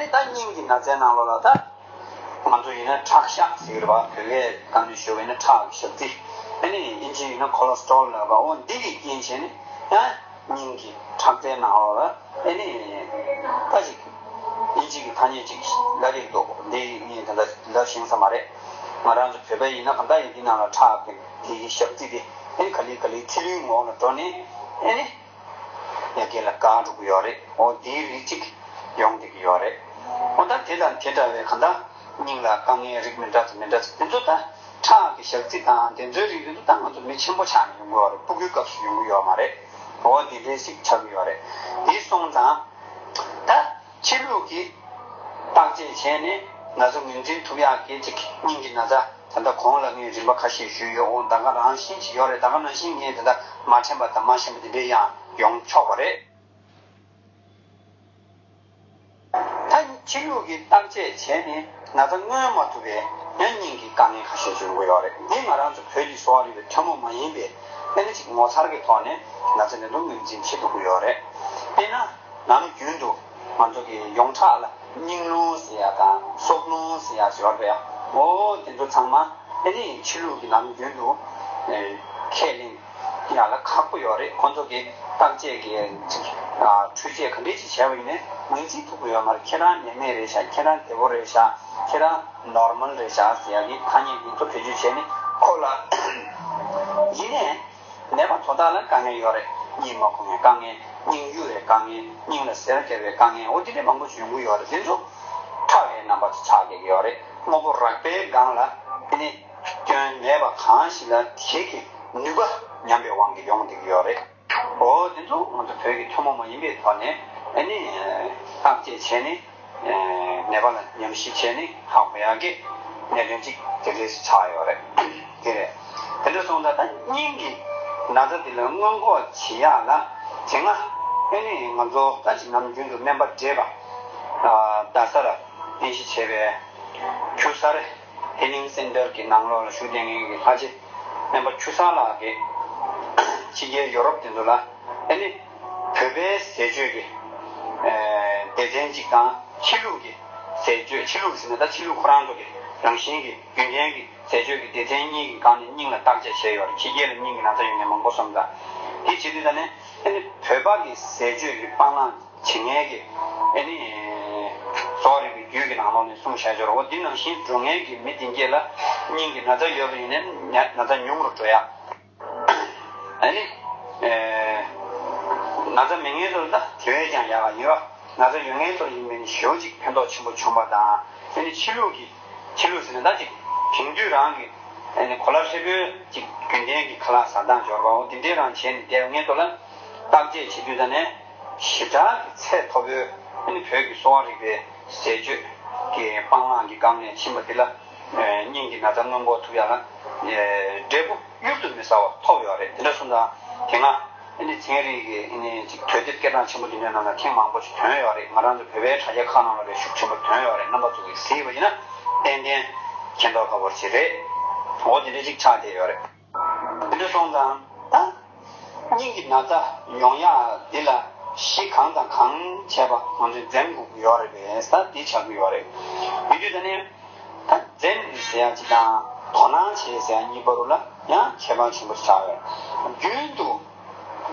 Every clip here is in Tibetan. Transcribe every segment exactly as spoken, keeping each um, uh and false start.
ད་སྙིང་གི་ན་ཚའི་ནང་ལོགས་ལ་ད་ང་ཚོ་ཡིན་ན་ཁྲག་ཤ་ཟེར་གྱི་རེད་པ། བོད་སྐད་དཀའ་ལས་ཞུ་བ་ཡིན་ན་ཁྲག་གི་ཞག་རྩི། ཨ་ནི་དབྱིན་ཇི་ཡིན་ན་ཁོ་ལེ་སི་ཊོལ་ལབ་པ། འོ་འདི་གི་རྐྱེན་བྱས་ནས་ཡང་སྙིང་གི་ཁྲག་རྩའི་ནང་ལོགས་ལ་ཨ་ནི་ད་ཅིག་དབྱིན་ཇི་གི་ཐ་སྙད་ཅིག་ལབ་རེད་འདུག་འདི་ངས་ད་ལྟ་ལབ་ཤེས་ས་མ་རེད། ང་རང་ཚོ་བོད་པ་ཡིན་ན་གང་ལྟར་ཡིན། འདི་ནང་ལ་ཁྲག་གི་དེ་གི་ཞག་རྩི་དེ་ཨ་ནི་ག་ལེ་ག་ལེ་ཚིལ་ལུའི་ངོགས་ལ་འགྲོ་ནས་ཨ་ནི་ཡ་གྱལ་ལ་འགག་འགྲོ་གི་ཡོད་རེད། འོ་དེའི་རིགས་གཅིག་ཡོང་བསྡད་ཀྱི་ཡོད་རེད། འོ་ད་དེ་དང་དེ་འདྲ་བའི་གང་ལྟར་སྙིང་ལ་དཀའ་ངལ་རིགས་མི་འདྲ་ཚོ་མི་འདྲ་ཚོ་དེ་ཚོ་ད་ཁྲག་གི་ཞག་རྩི་དང་དེ་ཚོའི་རིགས་དེ་ཚོ་ད་ང་ཚོ་མི་ཆེན་པོ་ཆགས་ནས་ཡོང་གི་ཡོད་རེད། སྤུ་གུའི་སྐབས་སུ་ཡོང་གི་ཡོད་མ་རེད། འོ་དེ་འདྲའི་ཞིག་ཆགས་ཀྱི་ཡོད་རེད། དེ་སོང་ཙང་ད་ཕྱི་ལུགས་ཀྱི་བརྟག་དཔྱད་བྱས་ནས་ན་ཚ་ངོས་འཛིན་ཐུབ་ཡག་གི་ཅིག་སྙིང་གི་ན་ཚ། ད་ལྟ་གོང་ལ་ངས་རིམ་པ་ཁ་ཤས་ཞུས་ཡོད། འོ་ད་ག་རང་བཞིན་ཅིག་ཡོད་རེད། ད་ག་ནང་བཞིན་ངས་ད་ལྟ་མ་དྲན་པ་དང་མ་ཤེས་པ་དེ་འདྲས་ཡང་ཡོང་ཆོག་པ་རེད། ད་ཕྱི་ལུགས་ཀྱི་བརྟག་དཔྱད་བྱས་ནས་ན་ཚ་མངོན་མ་ཐུབ་པའི་ཡང་སྙིང་གི་དཀའ་ངལ་ཁ་ཤས་ཡོང་གི་ཡོད་རེད། འདི་ང་རང་ཚོ་བོད་ཀྱི་གསོ་བ་རིག་པའི་ཐུན་མོང་མ་ཡིན་པའི་ཨ་ནི་ཅིག་ངོ་མཚར་གྱི་ཐོག་ནས་ན་ཚ་ནད་དུག་ངོས་འཛིན་བྱེད་ཐུབ་ཀྱི་ཡོད་རེད། དཔེར་ན། ནམ་རྒྱུན་དུ་ང་ཚོ་གི་ཡོངས་གྲགས་ལ་སྙིང་རླུང་ཟེར་ཡ་དང་སྲོག་རླུང་ཟེར་ཡ་ཡོད་རེད་པ། འོ་དེ་ཚོ་ཚང་མ་ཨ་ནི་ཕྱི་ལུགས་ཀྱི་ནམ་རྒྱུན་དུ་ཨེ་ཁས་ལེན་ཡ་ལ་ཁག་པོ་ཡོད་རེད། ཁོང་ཚོ་གི་བརྟག་དཔྱད་ཀྱི་ཨ་འཕྲུལ་ཆས་ག་འདྲས་ཅིག་བྱས་པ་ཡིན་ནའི་ངོས་འཛིན་ཐུབ་ཀྱི་ཡོད་མ་རེད། ཁྱེད་རང་ནད་མེད་རེད་ཤག་ཁྱེད་རང་བདེ་པོ་རེད་ཤག་ཁྱེད་རང་ནོར་མལ་རེད་ཤག་ཟེར་ཡ་གི་ཐ་སྙད་འདི་ཚོ་བེད་སྤྱོད་བྱས་ནས་ཁོ་ལ་ཡིན་ནའི། ནད་པ་དོ་བདག་ལ་དཀའ་ངལ་ཡོད་རེད། གཉིད་མ་ཁུག་ནས་དཀའ་ངལ། སྙིང་གཡུག་པའི་དཀའ་ངལ། སྙིང་ལ་གཟེར་རྒྱག་པའི་དཀའ་ངལ། འོ་དེ་འདྲའི་མང་པོ་ཞིག་ཡོང་གི་ཡོད་རེད། དེ་ཚོ་ཕྲ་བའི་རྣམ་པ་དེ་ཆགས་བསྡད་ཀྱི་ཡོད་རེད། དངོས་པོ་རགས་པའི་སྒང་ལ་དེ་ནི་སྐྱོན་མེད་པ་གང་ཞིག་ལ་དེ་གི་ནུས་པ་ཉམས་པའི་དབང་གིས་ཡོང་བསྡད་ཀྱི་ཡོད་རེད། འོ་དེ་ཚོ་ང་ཚོ་བོད་ཀྱི་ཐུན་མོང་མ་ཡིན་པའི་ཐོག་ནས་ཨ་ནི་བརྟག་དཔྱད་བྱས་ནས། ནད་པ་ལ་ཉམས་ཞིབ་བྱས་ནས་ཧ་གོ་ཡག་གི་གནད་དོན་གཅིག་དེ་འདྲས་ཆགས་ཡོད་རེད། དེ་རེད། དེ་འདྲ་སོང་ཙང་ད་སྙིང་གི་ན་ཚ་དེ་ལ་སྔོན་འགོག་བྱེད་ཡག་ལ་དེ་སྔ་ཨ་ནི་ང་ཚོ་ད་ཅིག་ནམ་རྒྱུན་དུ་སྨན་པ་བགྲེས་པ་རྡ་ས་ལ་རྟེན་གཞི་བྱས་པའི་ཁྱུ་གསར་ཧི་ལིང་སེན་ཊར་གྱི་ནང་ལོགས་ལ་བཞུགས་བསྡད་མཁན་གྱི་ལྷ་རྗེ་སྨན་པ་ཆུ་བཟང་ལགས་ཀྱིས་ཕྱི་རྒྱལ་ཡོ་རོབ་དེ་ཚོ་ལ་ཨ་ནི། བོད་པའི་ཟས་སྤྱོད་ཀྱི་ཨེ་སྡེ་ཚན་གཅིག་དང་ཕྱི་ལུགས་ཀྱི་ཟས་སྤྱོད། ཕྱི་ལུགས་ཟེར་ན་ད་ཕྱི་ལུགས་ཁོ་རང་ཚོ་གི་རང་བཞིན་གྱི་རྒྱུན་ལྡན་གྱི་ཟས་སྤྱོད་ཀྱི་སྡེ་ཚན་གཉིས་ཀྱི་སྒང་ནས་སྙིང་ལ་བརྟག་དཔྱད་བྱས་ཡོད་རེད། ཕྱི་རྒྱལ་ལ་སྙིང་གི་ན་ཚ་ཡོད་མཁན་མང་པོ་སོང་ཙང་། དེ་བྱེད་དུས་ད་ནི་ཨ་ནི་བོད་པ་གི་ཟས་སྤྱོད་ཀྱི་སྤང་བླང་བྱེད་མཁན་གྱི་ཨ་ནི་གསོ་བ་རིག་པའི་རྒྱུད་ཀྱི་ནང་ལོགས་ནས་གསུངས་བཞག་ཡོད་རེད། འོ་འདི་ནང་བཞིན་འགྲོ་མཁན་གྱི་མི་དེ་གྱད་ལ་སྙིང་གི་ན་ཚ་ཡོད་པ་ཡིན་ན་ན་ཚ་ཉུང་རུ་འགྲོ་ཡག་ཨ་ནི། ཨེ། ན་ཚ་མེད་མཁན་ཚོར་ད་དེ་བས་ཀྱང་ཡག་ག་ཡིན་པ། ན་ཚ་ཡོད་མཁན་ཚོར་ཡིན་མིན་ཞེ་པོ་ཅིག་ཕན་ཐོགས་ཆེན་པོ་བྱུང་བ་དང་། ཨ་ནི་ཕྱི་ལུགས་ཀྱི། ཕྱི་ལུགས་ཟེར་ན་ད་ཅིག་དེང་དུས་རང་གི་ཨ་ནི་གོ་ལ་ཧྲིལ་པོའི་ཅིག་རྒྱུན་ལྡན་གྱི་ཁ་ལག་ཟ་སྟངས་འབྱོར་པའོ་དེ་འདྲའི་རང་བྱས་ནས་བསྡད་མཁན་ཚོ་ལ་བརྟག་དཔྱད་བྱེད་དུས་ད་ནས་ཞེ་དྲག་གི་ཚད་མཐོ་པོའི་ཨ་ནི་བོད་ཀྱི་གསོ་བ་རིག་པའི་ཟས་སྤྱོད་ཀྱི་སྤང་བླང་གི་སྒང་ནས་ཕྱིན་པ་དེ་ལ། ཨེ། སྙིང་གི་ན་ཚ་སྔོན་འགོག་ཐུབ་ཡག་ལ། ཨེ། འབྲས་བུ་གཡུར་དུ་མི་ཟ་བ་ཐོབ་ཡོད་རེད། དེ་འདྲ་སོང་ཙང་དེ་སྔ་ཨ་ནི་ཚན་རིག་གི་ཨ་ནི་ཅིག་དུས་དེབ་སྐད་གྲགས་ཆེན་པོ་དེ་འདྲའི་ནང་ལ་ཐེངས་མང་པོ་ཞིག་ཐོན་ཡོད་རེད། ང་རང་ཚོ་བོད་པའི་དྲ་རྒྱ་ཁག་ནང་ལ་ལས་ཤུགས་ཆེན་པོ་ཐོན་ཡོད་རེད། རྣམ་པ་ཚོ་གིས་གཟིགས་པ་ཡིན་ན་ཏན་ཏན་མཁྱེན་རྟོགས་དགའ་པོ་ཞིག་རེད། འོ་དེ་འདྲ་ཅིག་ཆགས་བསྡད་ཡོད་རེད། དེ་འདྲ་སོང་ཙང་ད་སྙིང་གི་ན་ཚ་ཡོང་ཡག་འདི་ལ་གཞི་གང་དང་གང་བྱས་པ་ང་ཚོས་འཛེམ་དགོས་ཀྱི་ཡོད་རེད་པས། ད་འདི་ཆགས་ཀྱི་ཡོད་རེད། ཡིན་དུས་ད་ནི། ད་འཛེམ་ཟེར་ཡ་ཅིག་དང་དོ་སྣང་བྱེད་ཟེར་ཡ་གཉིས་བར་ལ་ཡང་ཁྱད་པར་ཆེན་པོ་ཆགས་ཡོད། རྒྱུན་དུ་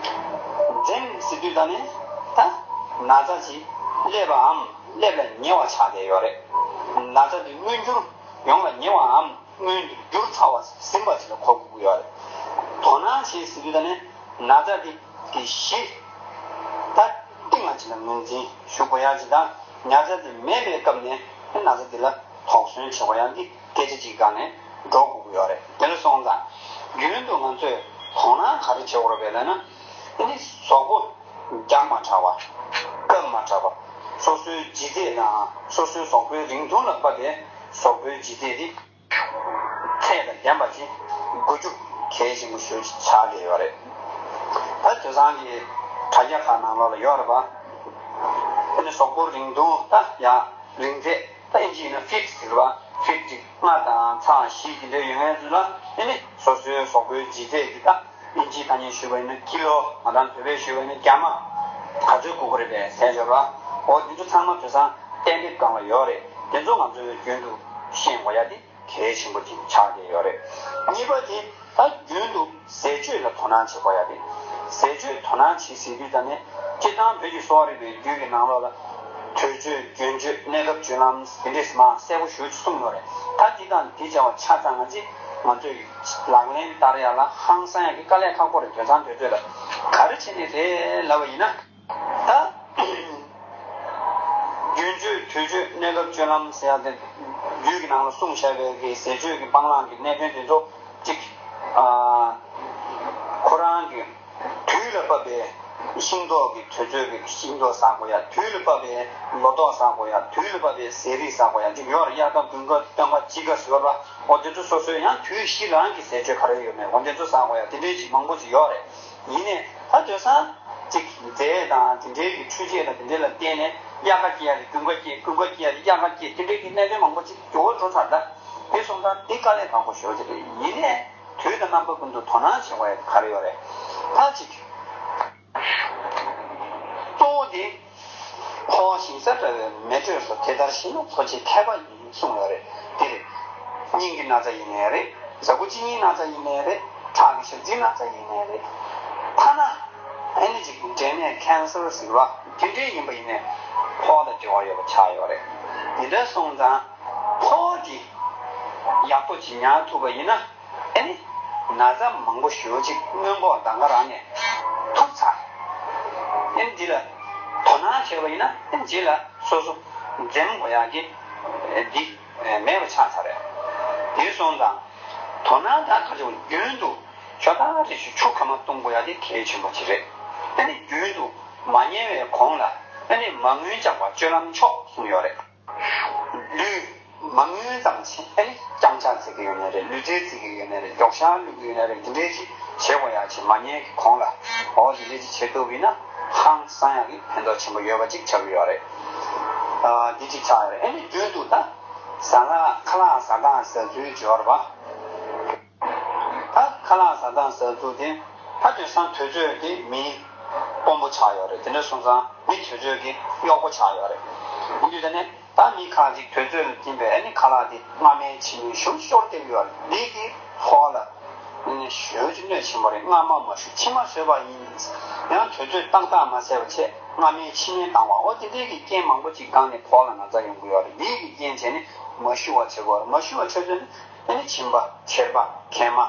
འཛེམ་ཟེར་དུས་ད་ནི་ད་ན་ཚ་ཅིག་སླེབས་པའམ་སླེབས་ལ་ཉེ་བ་ཆགས་བསྡད་ཡོད་རེད། ན་ཚ་དེ་མངོན་འགྱུར་ཡོང་ལ་ཉེ་བའམ་མངོན་དུ་གྱུར་ཚར་བ་ཟིན་པ་ཅིག་ལ་གོ་དགོས་ཀྱི་ཡོད་རེད། དོ་སྣང་བྱེད་ཟེར་དུས་ད་ནི་ན་ཚ་དེ་གི་གཞི་ད་གཏིང་ལ་ཅིག་ལ་ངོས་འཛིན་ཞུ་དགོས་ཡ་ཅིག་དང་ན་ཚ་དེ་མེད་པའི་སྐབས་ནས་ན་ཚ་དེ་ལ། དོགས་ཟོན་བྱེད་དགོས་ཡག་གི་སྐད་ཆ་ཅིག་སྒང་ནས་འགྲོ་དགོས་ཀྱི་ཡོད་རེད། དེ་འདྲ་སོང་ཙང་རྒྱུན་དུ་ང་ཚོས་དོ་སྣང་ག་རེ་བྱེད་དགོས་རེད་པས་ལབ་ན། ཨ་ནི་གཟུགས་པོ་རྒྱགས་མ་དྲགས་པ། སྐམ་མ་དྲགས་པ། སོ་སོའི་ལྗིད་ཚད་དང་སོ་སོའི་གཟུགས་པོའི་རིང་ཐུང་ལ་བབས་པའི་གཟུགས་པོའི་ལྗིད་ཚད་དེ་ཚད་དང་ལྡན་པ་ཅིག་དགོས་རྒྱུ་གལ་ཆེན་པོ་ཞེ་པོ་ཅིག་ཆགས་བསྡད་ཡོད་རེད། ད་དེང་སང་གི་དྲ་རྒྱ་ཁག་ནང་ལོགས་ལ་ཡོད་རེད་པ། ཨ་ནི་གཟུགས་པོ་རིང་ཐུང་ད་ཡང་རིང་ཚད། ད་ཨིན་ཇི་ཡིན་ན་ཕིཊ་ཟེར་བ། ཕིཊ་གཅིག་ལྔ་དང་ཚེག་བཞི་དེ་འདྲ་ཡོད་མཁན་ཚོ་ལ་ཨ་ནི་སོ་སོའི་གཟུགས་པོའི་ལྗིད་ཚད་ཀྱི་ད་ཨིན་ཇིའི་ཐ་སྙད་ཞུས་པ་ཡིན་ན་ཀི་ལོ། ང་རང་བོད་པས་ཞུས་པ་ཡིན་ན་རྒྱ་མ་ག་ཚོད་དགོས་ཀྱི་རེད་པས་ཟེར་ཞོར་བ། འོ་འདི་ཚོ་ཚང་མ་དེང་སང་ གཏན་འབེབས་གང་ལ་ཡོད་རེད། དེ་ཚོ་ང་ཚོས་རྒྱུན་དུ་ཤེས་དགོས་ཡ་དེ་གལ་ཆེན་པོ་ཅིག་ཆགས་བསྡད་ཡོད་རེད། གཉིས་པ་དེ་ད་རྒྱུན་དུ་ཟས་སྤྱོད་ལ་དོ་སྣང་བྱེད་དགོས་ཡ་དེ། ཟས་སྤྱོད་དོ་སྣང་བྱེད་ཟེར་དུས་ད་ནི་སྤྱིར་བཏང་བོད་ཀྱི་གསོ་བ་རིག་པའི་རྒྱུད་ཀྱི་ནང་ལོགས་ལ་དུས་སྤྱོད་རྒྱུན་སྤྱོད་གནས་སྐབས་སྤྱོད་ལམ་དེ་འདྲས་མ་གསལ་པོ་ཞེ་པོ་ཅིག་གསུངས་ཡོད་རེད། ད་འདི་དང་འདི་བྱ་བ་ཆ་ཚང་ང་ཅིག་ང་ཚོས་ལག་ལེན་བསྟར་ཡ་ལ་ཧང་སང་ཡ་གི་དཀའ་ལས་ཁག་པོ་རེད། དེང་སང་དུས་ཚོད་ལ་ག་རེ་བྱས་ནས་རེད་ལབ་པ་ཡིན་ན། ད་རྒྱུན་སྤྱོད་དུས་སྤྱོད་གནས་སྐབས་སྤྱོད་ལམ་ཟེར་ཡ་དེ་རྒྱུད་ཀྱི་ནང་ལ་གསུངས་བཞག་པའི་གི་ཟས་སྤྱོད་ཀྱི་སྤང་བླང་གི་གནད་དོན་དེ་ཚོ་གཅིག་ཨ། ཁོ་རང་གི་དུས་ལ་བབ་པའི་ཤིང་ཏོག་གི་དུས་ཚོད་ཀྱི་ཤིང་ཏོག་ཟ་དགོས་ཡ། དུས་ལ་བབ་པའི་ལོ་ཏོག་ཟ་དགོས་ཡ། དུས་ལ་བབ་པའི་ཟས་རིགས་ཟ་དགོས་ཡ། གཅིག་ཡོད་རེད། དབྱར་ཁ་དགུན་ཁ་སྟོན་ཁ་དཔྱིད་ཁ་ཟེར་བ། འོ་དེ་ཚོ་སོ་སོའི་ཡང་དུས་བཞི་རང་གི་ཟས་སྤྱོད་ག་རེ་ཡོད་མེད་འོ་དེ་ཚོ་ཟ་དགོས་ཡ། དེ་འདྲའི་ཅིག་མང་པོ་ཅིག་ཡོད་རེད། ཡིན་ནའི་ད་དེང་སང་ཅིག་རྫས་དང་དེ་འདྲའི་གི་འཕྲུལ་ཆས་དང་དེ་འདྲའི་ལ་བརྟེན་ནས་དབྱར་ཁ་སྐྱེ་ཡ་རེད། དགུན་ཁ་སྐྱེ། དགུན་ཁ་སྐྱེ་ཡ་རེད། དབྱར་ཁ་སྐྱེ། དེ་འདྲའི་གི་གནད་དོན་མང་པོ་ཅིག་འགྱུར་བ་འགྲོ་ཚར། ད་དེ་སོང་ཙང་དེ་དཀའ་ལས་ཁག་པོ་ཞེ་པོ་ཅིག་རེད། ཡིན་ནའི་དུས་དང་རྣམ་པ་ཀུན་ཏུ་དོ་སྣང་བྱེད་དགོས་ཡ་ག་རེ་ཡོད་རེད། ད་ཅིག་གཙོ་བོ་དེ་ཕོ་བ་ཞིང་ས་བྲལ་བའི་མེ་དྲོད་སོགས་དེ་ལྟར་ཞིག་ནི་ཕོ་སྐྱེས་མཁས་པ་ཡིན་གསུངས་ཡོད་རེད། དེ་རེད། སྙིང་གི་ན་ཚ་ཡིན་ནའི་རེད། ཟ་ཁུ་གཅིན་སྙིའི་ན་ཚ་ཡིན་ནའི་རེད། ཁྲག་གི་ཞག་རྩིའི་ན་ཚ་ཡིན་ནའི་རེད། ཐ་ན་ཨེ་ནི་ཅིག་འབྲས་ནད་ཁེན་སར་ཟེར་བ་དེ་འདྲའི་ཡིན་པ་ཡིན་ནའི་ཕོ་བ་དང་འབྲེལ་བ་ཡོད་པ་ཆགས་ཡོད་རེད། དེ་འདྲ་སོང་ཙང་ཕོ་བ་དེ་ཡག་པོ་ཅིག་ཉར་ཐུབ་པ་ཡིན་ན། ཨེ་ནི། ན་ཚ་མང་པོ་ཞེ་པོ་ཅིག་སྔོན་འགོག་ད་ག་རང་ནས་ཐུབ་ཚར། ཨེ་ནི་འདི་ལ་དོ་སྣང་བྱས་པ་ཡིན་ན་ཨེ་ནི་རྗེས་ལ་སོ་སོ་འཛེམ་དགོས་ཡག་གི་འདི་མེད་པ་ཆགས་ཚར་རེད། དེ་སོང་ཙང་དོ་སྣང་ད་ག་ཚོད་རྒྱུན་དུ་ཞོ་ད་རེ་ཞུ་ཆུ་ཁ་མ་བཏུང་དགོས་ཡག་དེ་གལ་ཆེན་པོ་ཅིག་རེད། ཨེ་ནི་རྒྱུན་དུ་མ་ཉལ་བའི་གོང་ལ་ཨེ་ནི་མ་རྔུན་བཅག་པ་སྤྱོད་ལམ་མཆོག་གསུངས་ཡོད་རེད། ལུས་མ་རྔུན་ཙམ་ཞིག་ཨེ་ནི་རྐྱང་ཕྱག་རྩེ་གི་ཡོད་ནའི་རེད། ལུས་རྩལ་རྩེ་གི་ཡོད་ནའི་རེད། མགྱོགས་ཤ་བླུག་གི་ཡོད་ནའི་རེད། དེ་འདྲའི་ཞིག་བྱེད་དགོས་ཡ་ཅིག་མ་ཉལ་གི་གོང་ལ་འོ་དེ་འདྲའི་ཞིག་བྱེད་ཐུབ་པ་ཡིན་ན་ཧང་སང་ཡག་གི་ཕན་ཐོགས་ཆེན་པོ་ཡོད་པ་ཅིག་ཆགས་ཀྱི་ཡོད་རེད། ཨ་འདི་ཅིག་ཆགས་ཡོད་རེད། ཨེ་ནི་རྒྱུན་དུ་ད་ཟ་ལ་ཁ་ལག་ཟ་སྟངས་ཟ་ཚུལ་སྦྱོར་བ། ད་ཁ་ལག་ཟ་སྟངས་ཟ་ཚུལ་དེ་ད་དེང་སང་དུས་ཚོད་དེ་མི་དཀོན་པོ་ཆགས་ཡོད་རེད། དེ་འདྲ་སོང་ཙང་མི་དུས་ཚོད་ཀྱི་གཡོག་པོ་ཆགས་ཡོད་རེད། ཡིན་དུས་ད་ནི་ད་མི་ཁག་ཅིག་དུས་ཚོད་ལ་བསྟུན་པའི་ཨ་ནི་ཁ་ལག་དེ་སྔ་མའི་ཕྱི་མའི་ཞོར་ཞོར་སྟེར་གྱི་ཡོད་རེད། འདི་གི་ཕོ་བ་ལ་ཨ་ནི་ཞོལ་གྱི་གནོད་ཆེན་པོ་རེད། སྔ་མ་མ་ཞུ་ཕྱི་མ་ཟོས་པ་ཡིན། ཡང་དུས་ཚོད་ཏག་ཏག་མ་ཟས་པ་བྱས་སྔ་མའི་ཕྱི་མའི་བཏང་བ་འོ་དེ་འདྲའི་གི་རྐྱེན་མང་པོ་ཅིག་སྒང་ནས་ཕོ་བ་ལ་ན་ཚ་ཡོང་གི་ཡོད་རེད། འདི་གི་རྐྱེན་བྱས་ནས་མ་ཞུ་བ་བྱེད་དགོས་རེད། མ་ཞུ་བ་བྱས་ཚོད་ནི། ཨ་ནི་མཆིན་པ་མཆེར་པ་མཁལ་མ།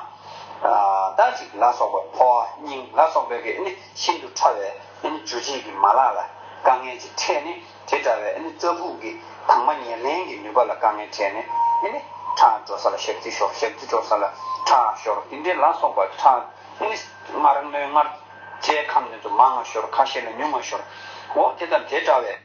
ད་ཅིག་ལ་སོགས་པ་ཕོ་བ་སྙིང་ལ་སོགས་པའི་གི་ཨ་ནི་ཤིན་ཏུ་ཕྲ་བའི་ཨ་ནི་འཇུ་བྱེད་ཀྱི་མ་ལག་ལ་དཀའ་ངལ་ཅིག་འཕྲད་ནས་དེ་འདྲ་བའི་ཨ་ནི་རྩ་ཕུག་གི་དྭངས་མ་ཉེར་ལེན་གྱི་ནུས་པ་ལ་དཀའ་ངལ་འཕྲད་ནས་ཨ་ནི་ཁྲག་འགྲོ་ས་ལ་ཞག་རྩི་ཤོར། ཞག་རྩི་འགྲོ་ས་ལ་ཁྲག་ཤོར། དེ་འདྲའི་ལ་སོགས་པ་ཁྲག་ཨ་ནི་མངར་མོའི་མངར་ཆའི་ཁམས་དེ་ཚོ་མང་ང་ཤོར། ཁ་ཤས་ལ་ཉུང་ང་ཤོར། འོ་དེ་དང་དེ་འདྲ་བའི།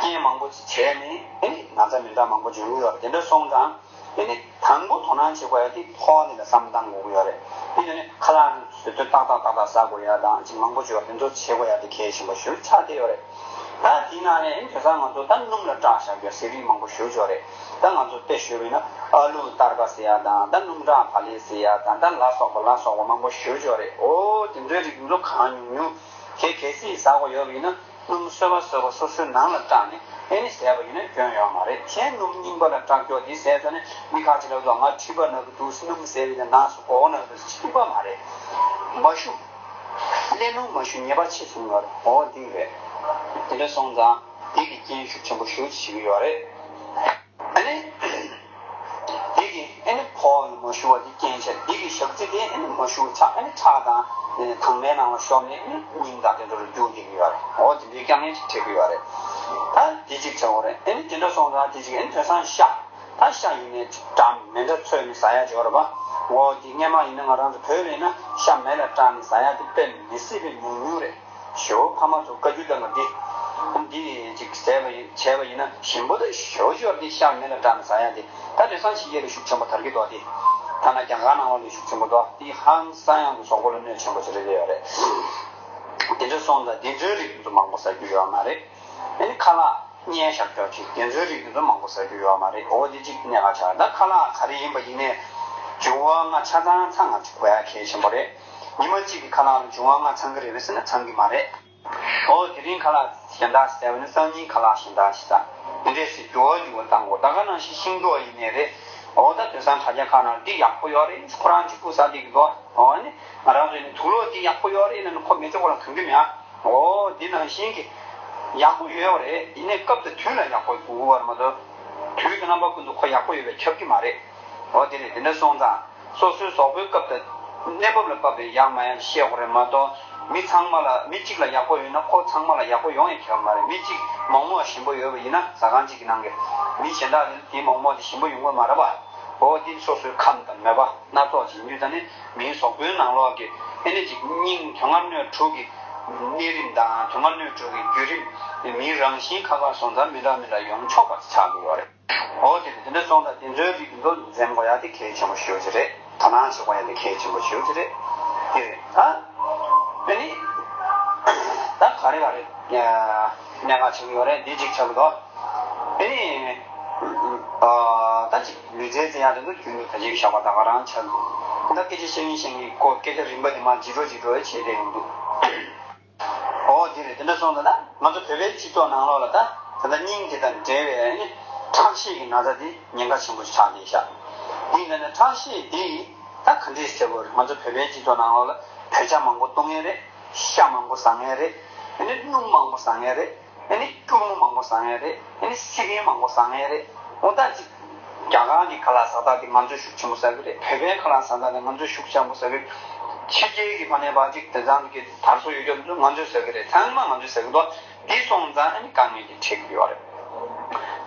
རྐྱེན་མང་པོ་ཅིག་བྱས་ནས་ཨེ་ནི་ན་ཚ་མི་འདྲ་མང་པོ་འབྱུང་གི་ཡོད་རེད། དེ་འདྲ་སོང་ཙང་ཨེ་ནི་དང་པོ་དོ་སྣང་བྱེད་དགོས་ཡ་དེ་ཕོ་བ་འདི་ལ་བསམ་བློ་བཏང་དགོས་ཀྱི་ཡོད་རེད། དེ་ནས་ཁ་ལག་ཟས་དུས་ཏག་ཏག་ཏག་ཏག་ཟ་དགོས་ཡ་དང་ཅིག་མང་པོ་བྱེད་པ་དེ་ཚོ་བྱེད་དགོས་ཡ་དེ་གལ་ཆེན་པོ་ཞིག་ཆགས་བསྡད་ཡོད་རེད། ད་དེའི་ནང་ནས་ཨེ་ནི་དེང་སང་ང་ཚོ་ད་སྣུམ་ལ་སྐྲག་བཞག་རྒྱུ་ཟས་རིགས་མང་པོ་ཞེ་པོ་ཅིག་ཡོད་རེད། ད་ང་ཚོ་དཔེ་ཞུས་པ་ཡིན་ན་ཨ་ལུ་སྟར་ཀ་ཟེར་ཡ་དང་ད་སྣུམ་སྐྲག་བག་ལེབ་ཟེར་ཡ་དང་ད་ལ་སོགས་པ་ལ་སོགས་པ་མང་པོ་ཞེ་པོ་ཅིག་ཡོད་རེད། འོ་དེ་ཚོའི་རིགས་དེ་ཚོ་གང་ཉུང་ཉུང་གལ་གལ་སྲིད་ཟ་དགོས་ཡོད་པ་ཡིན་ན། སྣུམ་བཟོས་པ་བཟོས་པ་སོ་སོའི་ནང་ལ་བཀྲག་ནས་ཨེ་ནི་ཟས་པ་ཡིན་ན་སྐྱོན་ཡོད་མ་རེད། གཞན་སྣུམ་རྙིང་པ་ལ་བཀྲག་ཀྱོག་འདི་ཟས་ཚར་ནས་མི་ཁ་ཅིག་ལ་ལོ་ང་མཁྲིས་པ་ན་གི་འདུག་སྣུམ་ཟས་པ་ཡིན་ན་ནག་སུ་གོ་ན་གི་འདུག་ཅི་པ་མ་རེད། མ་ཞུ། ཀླད་ལུང་མ་ཞུ་ཉེས་པ་ཆེ་སོང་བར་འོ་འདི་རེད། དེ་འདྲ་སོང་ཙང་འདི་གི་རྐྱེན་ཤུགས་ཆེན་པོ་ཞེ་པོ་ཅིག་བྱེད་ཀྱི་ཡོད་རེད། ཨ་ནི། འདི་གི་ཨ་ནི་ཕོ་བ་ལ་མ་ཞུ་བ་འདི་རྐྱེན་ཆེ། འདི་གི་ཞག་རྩི་དེ་ཨ་ནི་མ་ཞུ་བ་ཆགས་ཨ་ནི་ཁྲག་དང་དྭངས་མའི་ནང་ལ་ཤོར་ནས་ཨ་ནི་སྙིང་དང་དེ་ཚོ་ལ་རྒྱུ་འགྲིག་གི་ཡོད་རེད། འོ་དེ་འདྲའི་རྐྱང་ངན་ཅིག་འཕྲད་ཀྱི་ཡོད་རེད། ད་འདི་གཅིག་བྱ་བ་རེད། ཨ་ནི་དེ་འདྲ་སོང་ཙང་དེ་གཅིག་ཨ་ནི་དེང་སང་ཤ། ད་ཤ་ཡིན་ནའི་འདྲ་མི་འདྲ་ཚོས་ནས་ཟ་ཡ་ཅིག་ཡོད་རེད་པ། འོ་དེ་སྔན་མ་ཡིན་ན་ང་རང་ཚོ་བོད་ལ་ཡིན་ན་ཤ་མེ་ལ་བཀྲག་ནས་ཟ་ཡ་དེ་དཔེ་མི་སྲིད་པའི་ཉུང་ཉུང་རེད། ཞོ་ཕ་མ་ཚོ་བཀའ་བཀྱོན་དང་འདི། འདི་ཅིག་བྱས་པ་ཡིན་བྱས་པ་ཡིན་ན་ཞིམ་པོ་དང་ཞོ་ཞོར་འདི་ཤ་མེ་ལ་བཀྲག་ནས་ཟ་ཡ་འདི་ད་དེང་སང་ཕྱི་རྒྱལ་ལ་ཤུགས་ཆེན་པོ་དར་གྱི་འདུག་འདི། ཐ་ན་རྒྱ་གར་ནང་ལོགས་ལ་ཤུགས་ཆེན་པོ་འདུག་འདི་ཧང་སང་ཡང་གི་གཟུགས་པོ་ལ་གནོད་ཆེན་པོ་ཞིག་རེད་ཡོད་རེད། དེ་འདྲ་སོང་ཙང་དེ་ཚོའི་རིགས་ཚོ་མང་པོ་ཟ་རྒྱུ་ཡོད་མ་རེད། ཨ་ནི་ཁ་ལག་བརྙན་བཞག་ཀྱོག་ཅིག་དེ་ཚོའི་རིགས་དེ་ཚོ་མང་པོ་ཟ་རྒྱུ་ཡོད་མ་རེད། འོ་དེ་གཅིག་གནད་འགག་ཆགས། ད་ཁ་ལག་ག་རེ་ཡིན་པ་ཡིན་ནའི་འབྱུང་བ་ལྔ་ཆ་ཚང་ཚང་ང་ཅིག་དགོས་ཡ་གལ་ཆེན་པོ་རེད། ཉི་མ་གཅིག་གི་ཁ་ལག་ལ་འབྱུང་བ་ལྔ་ཚང་གི་རེད་པས་ཟེར་ན་ཚང་གི་མ་རེད། འོ་དེ་རིང་ཁ་ལག་གཞན་དག་ཟས་པ་ནི་སང་ཉིན་ཁ་ལག་གཞན་དག་ཞིག་ཟ། དེ་འདྲས་སེ་འགྱུར་བ་འགྱུར་བ་བཏང་དགོས། ད་ག་ནང་བཞིན་ཤིང་ཏོག་ཡིན་ནའི་རེད། འོ་ད་དེང་སང་དྲ་རྒྱ་ཁག་ནང་འདི་ཡག་པོ་ཡོད་རེད། ཁོ་རང་གཅིག་པུ་ཟ་བསྡད་ཀྱི་འདུག་འོ་ནི་ང་རང་ཚོ་ནི་དུག་ལོག་འདི་ཡག་པོ་ཡོད་རེད་ལབ་ནས་ཁོ་མི་ཚེ་ཁོ་ལ་གང་གི་མེད་ཨ། འོ་འདི་ནང་བཞིན་གྱི་ཡག་པོ་ཡོད་རེད། ཡིན་ནའི་སྐབས་དང་དུས་ལ་ཡག་པོ་དགོས་པ་རེད་མ་གཏོགས། དུས་ཀྱི་རྣམ་པ་ཀུན་ཏུ་ཁོ་ཡག་པོ་ཡོད་པས་ཁྱབ་ཀྱི་མ་རེད། འོ་དེ་རེད། དེ་འདྲ་སོང་ཙང་སོ་སོའི་གཟུགས་པོའི་སྐབས་དང་གནས་བབ་ལ་བབས་པའི་ཡག་མ་ཡག་ཤེས་དགོས་རེད་མ་གཏོགས། མི་ཚང་མ་ལ་མི་གཅིག་ལ་ཡག་པོ་ཡོད་ན་ཁོ་ཚང་མ་ལ་ཡག་པོ་ཡོང་ཡང་ཁྱབ་མ་རེད། མི་གཅིག་མོག་མོག་ཞིམ་པོ་ཡོད་པ་ཡིན་ན་ཟ་ཁང་གཅིག་གི་ནང་གི་མི་གཞན་དག་ལ་དེའི་མོག་མོག་དེ་ཞིམ་པོ་ཡོང་གི་མ་རེད་པ། འོ་དེ་སོ་སོའི་ཁམས་དང་མོས་པ་སྣ་ཚོགས་ཅིག་ཡིན་དུས་ད་ནི་མིའི་གཟུགས་པོའི་ནང་ལོགས་ཀྱི་ཨེ་ནི་ཅིག་སྙིང་དོན་ལྔ་སྣོད་དྲུག་གི་གནས་རིམ་དང་དོན་ལྔ་སྣོད་དྲུག་གི་བརྒྱུད་རིམ་མིའི་རང་བཞིན་ཁ་ཁ་སོང་ཙང་མི་འདྲ་མི་འདྲ་ཡོང་ཆོག་པ་ཆགས་ཀྱི་ཡོད་རེད། འོ་དེ་དེ་འདྲ་སོང་ཙང་དེ་ཚོའི་རིགས་འདི་ཚོ་འཛེམ་དགོས་ཡ་དེ་གལ་ཆེན་པོ་ཞེ་པོ་ཅིག་རེད། དོ་སྣང་བྱེད་དགོས་ཡ་དེ་གལ་ཆེན་པོ་ཞེ་པོ་ཅིག་རེད། དེ་རེད་ད། ཨ་ནི་ད་ག་རེ་ག་རེ་གནད་འགག་ཆགས་ཀྱི་ཡོད་རེད། འདི་གཅིག་ཆགས་ཀྱི་འདུག་ཨ་ནི་ཨ་ད་ཅིག་ལུས་རྩལ་རྩེ་ཡ་དེ་ཚོ་རྒྱུན་དུ་ད་ཅིག་བཞག་པ་ད་ག་རང་ཆགས་འདུག་ད་སྐད་ཆ་བཤད་ཡིན་བཤད་ཡིན་ཁོ་སྐད་ཆ་རིམ་པ་དེ་མར་ཇི་འགྲོ་ཇི་འགྲོ་བྱས་བསྡད་ཡོང་འདུག་འོ་དེ་རེད། དེ་འདྲ་སོང་ཙང་ད་ང་ཚོ་བོད་པའི་སྤྱི་ཚོགས་ནང་ལོགས་ལ་ད་ད་ལྟ་སྙིང་དེ་དང་འབྲེལ་བའི་ཨ་ནི་ཁྲག་ཤེད་ཀྱི་ན་ཚ་དེ་ཉེན་ཁ་ཆེན་པོ་ཞིག་ཆགས་བསྡད་ཤག་དེ་ཡིན་ན་ནི་ཁྲག་ཤེད་དེ་ད་ག་འདྲས་བྱེད་དགོས་རེད། ང་ཚོ་བོད་པའི་སྤྱི་ཚོགས་ནང་ལོགས་ལ་བོད་ཇ་མང་པོ་བཏུང་ཡས་རེད། ཤ་མང་པོ་ཟ་ངེས་རེད། ཨ་ནི་སྣུམ་མང་པོ་ཟ་ངེས་རེད། ཨ་ནི་སྐྱུར་མོ་མང་པོ་ཟ་ངེས་རེད། ཨ་ནི་སི་པན་མང་པོ་ཟ་ངེས་རེད། འོ་ད་ཅིག་རྒྱ་གར་གྱི་ཁ་ལག་ཟ་སྟངས་དེ་ང་ཚོས་ཤུགས་ཆེན་པོ་ཟ་གི་རེད། བོད་པའི་ཁ་ལག་ཟ་སྟངས་དེ་ང་ཚོས་ཤུགས་ཆེན་པོ་ཟ་གི་རེད། ཕྱི་རྒྱལ་གྱི་ཕ་ནས་ཕར་ཅིག་དེང་སང་གི་དར་སྲོལ་ཡོད་རྒྱུ་ཚོ་ང་ཚོས་ཟ་གི་རེད། ཚང་མ་ང་ཚོས་ཟ་གི་འདུག་འདི་སོང་ཙང་ཨ་ནི་དཀའ་ངལ་གྱི་འཕྲད་ཀྱི་ཡོད་རེད།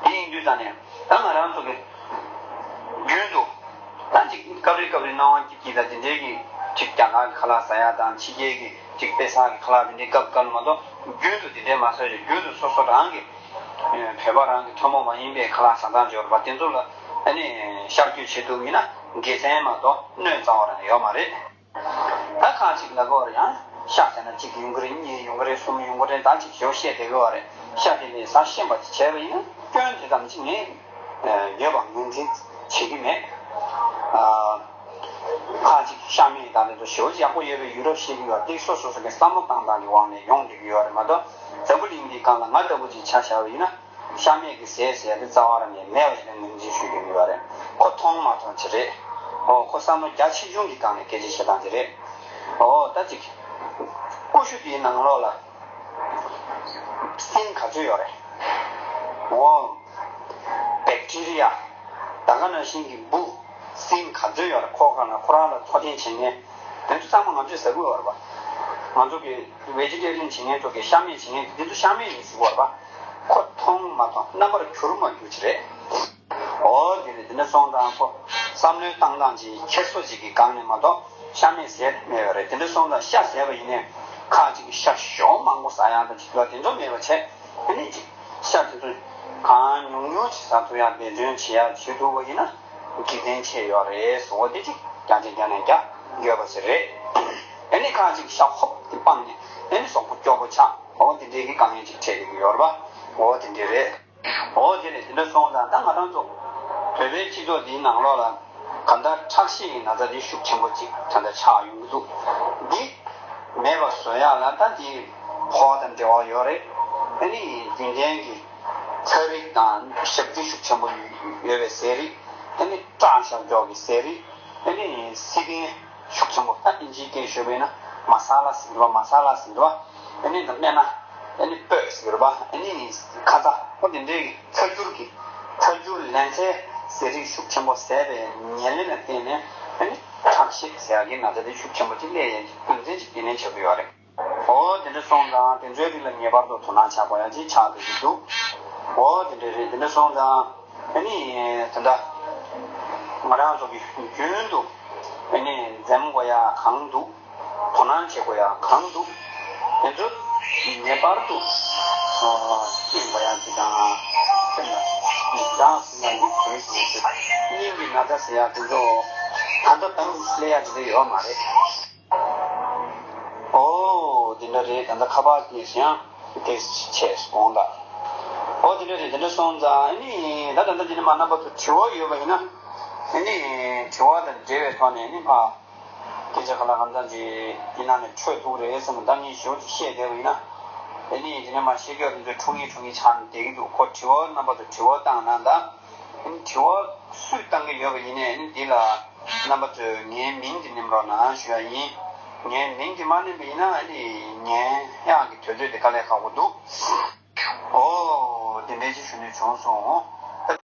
དེ་ཡིན་དུས་ཙང་ནས་ད་ང་རང་ཚོ་གི་རྒྱུན་དུ་ད་ཅིག་སྐབས་རེ་སྐབས་རེ་སྣང་བ་སྐྱིད་སྐྱིད་དང་དེ་འདྲའི་གི་ཅིག་རྒྱ་གར་གྱི་ཁ་ལག་ཟ་ཡ་དང་ཕྱི་རྒྱལ་གྱི་ཅིག་དཔེ་བཟང་གི་ཁ་ལག་དེ་འདྲའི་སྐབས་སྐབས་མ་གཏོགས་རྒྱུན་དུ་དེ་འདྲའི་མ་ཟ་ཞིག་རྒྱུན་དུ་སོ་སོ་རང་གི་བོད་པ་རང་གི་ཐུན་མོང་མ་ཡིན་པའི་ཁ་ལག་ཟ་སྟངས་འབྱོར་པ་དེ་ཚོ་ལ་ཨ་ནི་ཤར་བསྐྱོད་བྱེད་ཐུབ་ཡིན་ན་དགེ་མཚན་མ་གཏོགས་གནོད་རྩ་བ་རང་ཡོད་མ་རེད། ད་ཁ་ཅིག་ལ་གོ་རེ་ཡང་ཤ་ཟ་ན་གཅིག་ཡོང་གི་རེད། གཉིས་ཡོང་གི་རེད། གསུམ་ཡོང་གི་རེད། ད་ཅིག་ཞོ་བཤད་བསྡད་གི་བ་རེད། ཤ་དེ་ལས་ཟ་ཤེས་པ་ཅིག་བྱས་པ་ཡིན་ན་སྐྱོན་དེ་ཙམ་ཅིག་ངས་ཡོད་པ་ངོས་འཛིན་བྱེད་ཀྱི་མེད། ཁ་ཅིག་ཤ་མེད་དང་དེ་ཚོ་ཞོ་ཅིག་ཡག་པོ་ཡོད་པའི་ཡུ་རོབ་ཤེས་ཀྱི་ཡོད་པ་དེ་སོ་སོ་སོ་གི་བསམ་བློ་བཏང་སྟངས་ཀྱི་དབང་ནས་ཡོང་བསྡད་ཀྱི་ཡོད་རེད་མ་གཏོགས་འཛམ་བུ་གླིང་འདིའི་སྒང་ལ་ང་ལྟ་བུ་ཅིག་ཆ་བཞག་པ་ཡིན་ན། ཤ་མེད་ཀྱི་ཟས་ཟེར་ཡ་དེ་རྩ་བ་རང་ནས་མེད་པ་ཞིག་ལ་ངོས་འཛིན་ཞུ་གི་ཡོད་རེད། ཁོ་མཐོང་མ་མཐོང་ཅི་རེད། ཨོ་ཁོ་བསམ་བློ་རྒྱ་ཆེ་ཆུང་གི་སྒང་ནས་སྐད་ཆ་བཤད་སྟངས་ཅི་རེད། ཨོ་ད་ཅིག་ཀུ་ཤུ་དེའི་ནང་ལོགས་ལ་སྲིན་ག་ཚོད་ཡོད་རེད། ཨོ་བེག་ཊི་རི་ཡ་ད་ག་ནང་བཞིན་གྱི་འབུ་སྲིན་ག་ཚོད་ཡོད་རེད། ཁོ་ག་ན་ཁོ་རང་ལ་འཚོ་རྟེན་བྱེད་མཁན་དེ་ཚོ་ཚང་མ་ང་ཚོས་ཟ་གི་ཡོད་རེད་པ། ང་ཚོ་གི་ཝེ་ཇི་ཊེ་རི་ཡན་བྱེད་མཁན་ཚོ་གི་ཤ་མེད་བྱེད་མཁན་དེ་ཚོ་ཤ་མེད་ཡིན་ཟེར་གི་ཡོད་རེད་པ། ཁོ་མཐོང་མ་མཐོང་རྣམ་པར་གྱུར་མ་གྱུར་ཅི་རེད། འོ་དེ་རེད། དེ་འདྲ་སོང་ཙང་ཁོ་བསམ་བློའི་བཏང་སྟངས་ཅིག་འཁྱེར་སོ་ཅིག་གི་སྒང་ནས་མ་གཏོགས་ཤ་མེད་ཟས་མེད་པ་རེད། དེ་འདྲ་སོང་ཙང་ཤ་ཟས་པ་ཡིན་ནའི་ཁ་ཅིག་གི་ཤ་ཞོ་མང་པོ་ཟ་ཡག་དང་ཅིག་ལ་དེ་ཚོ་མེད་པ་བྱས། དེ་ནས་ཅིག་ཤ་དེ་ཚོ་གང་ཉུང་ཉུང་ཅིག་ཟ་ཐུབ་ཡག་འབད་བརྩོན་བྱེད་ཡག་བྱེད་ཐུབ་པ་ཡིན་ན་དགེ་མཚན་ཆེ་ཡོད་རེད་ཟེར། འོ་དེ་ཅིག་བརྒྱ་ཆ་བརྒྱ་ནས་བརྒྱ་ཡོད་པ་ཞིག་རེད། ཨ་ནི་ཁ་ཅིག་ཤ་ཧོབ་དེ་སྤངས་ནས་ཨ་ནི་གཟུགས་པོ་སྐྱོ་པོ་ཆགས། འོ་དེ་འདྲའི་གི་དཀའ་ངལ་ཅིག་འཕྲད་ཀྱི་ཡོད་རེད་པ། འོ་དེ་འདྲ་རེད། འོ་དེ་རེད། དེ་འདྲ་སོང་ཙང་ད་ང་རང་ཚོ་བོད་པའི་སྤྱི་ཚོགས་འདིའི་ནང་ལོགས་ལ་གང་ལྟར་ཁྲག་ཤེད་ཀྱི་ན་ཚ་འདི་ཤུགས་ཆེན་པོ་ཅིག་ད་ལྟ་ཆགས་ཡོང་གི་འདུག་འདི་མེད་པ་བཟོ་ཡག་ལ་ད་འདི་ཕོ་བ་དང་འབྲེལ་བ་ཡོད་རེད། ཨ་ནི་རྒྱུན་ལྡན་གྱི་ཚྭ་རིགས་དང་ཞབས་ཀྱུ་ཤུགས་ཆེན་པོ་ཡོད་པའི་ཟས་རིགས། ཨ་ནི་བཀྲག་ཤག་ཤོག་གི་ཟས་རིགས། ཨ་ནི་སི་པན་ཤུགས་ཆེན་པོ། ད་ཨིན་ཇིའི་སྐད་ཤོད་པས་ན་མ་ས་ལ་ཟེར་གི་རེད་པ། མ་ས་ལ་ཟེར་གི་རེད་པ། ཨ་ནི་ད་སྨན་སྣ། ཨ་ནི་སྤོས་ཟེར་གི་རེད་པ། ཨ་ནི་ཁ་ཚ། ཨོ་དེ་འདྲའི་ཚྭ་སྐྱུར་གྱི་ཚྭ་སྐྱུར་ལན་ཚྭའི་ཟས་རིགས་ཤུགས་ཆེན་པོ་ཟས་པའི་ཉེར་ལེན་ལ་བརྟེན་ནས་ཨ་ནི་ཁྲག་ཤེད་ཟེར་ཡག་གི་ན་ཚ་དེ་ཤུགས་ཆེན་པོ་ཅིག་སླེབས་ཡག་གི་རྒྱུ་མཚན་ཅིག་འདི་ནས་ཆགས་ཀྱི་ཡོད་རེད། འོ་དེ་འདྲ་སོང་ཙང་དེ་ཚོའི་རིགས་ལ་ངེས་པར་དུ་དོ་སྣང་བྱ་དགོས་ཡག་ཅིག་ཆགས་བསྡད་ཀྱི་འདུག་འོ་དེ་འདྲ་རེད། དེ་འདྲ་སོང་ཙང་ཨ་ནི་ད་ལྟ་ང་རང་ཚོ་གི་རྒྱུན་དུ་ཨ་ནི་འཛེམ་དགོས་ཡག་གང་འདུག་དོ་སྣང་བྱེད་དགོས་ཡག་གང་འདུག་དེ་ཚོ་ངེས་པར་དུ་ཤེས་དགོས་ཡག་ཅིག་དང་། སེམས་ལ་སྦྱངས་ཟིན་ན་འདི་བྱེད་ཟིན་ཟེར། སྙིང་གི་ན་ཚ་ཟེར་ཡག་དེ་ཚོ་ད་ལྟ་དང་སླེབས་ཡག་དེ་འདྲ་ཡོད་མ་རེད། ཨོ་དེ་འདྲ་རེད། ད་ལྟ་ཁ་པར་གྱིས་ཡང་དེ་བྱས་སོང་ད། ཨོ་དེ་འདྲ་རེད། དེ་འདྲ་སོང་ཙང་ཨ་ནི་ད་ད་ལྟ་འདི་ནས་མར་རྣམ་པ་ཚོ་དྲི་བ་ཡོད་པ་ཡིན་ན་ཨ་ནི་དྲི་བ་དང་འབྲེལ་བའི་ཐོག་ནས་ཨ་ནི་ཕ། སྐད་ཆ་ག་ལ་གང་འཚམ་ཅིག་འདི་ནང་ནས་འཕྲོད་ཐུབ་རེད་བསམ་ན་ད་ངས་ཞེ་པོ་ཅིག་བཤད་བསྡད་པ་ཡིན་ན། ཨ་ནི་དེ་ནས་མར་ཤེས་ཀྱོག་དེ་ཚོ་འཁྲུངས་ཡིག་འཁྲུངས་ཡིག་ཆགས་ནས་བསྡད་ཀྱི་འདུག་ཁོ་དྲི་བ་རྣམ་པ་ཚོ་དྲི་བ་བཏང་གནང་དང་། ཨ་ནི་དྲི་བ་སུས་བཏང་གི་ཡོད་པ་ཡིན་ནའི་ཨ་ནི་འདི་ལ་རྣམ་པ་ཚོས་ངའི་མིང་དེ་ནེམ་རོགས་གནང་ཞུ་ཡ་ཡིན། ངའི་མིང་དེ་མ་ནེམ་པ་ཡིན་ན་ཨ་ནི་ངའི་དབྱངས་ཀྱི་དུས་ཚོད་དེ་དཀའ་ལས་ཁག་པོ་འདུག་ཨོ། དེ་འདྲ་ཅིག་ཞུ་འདོད་བྱུང་སོང་།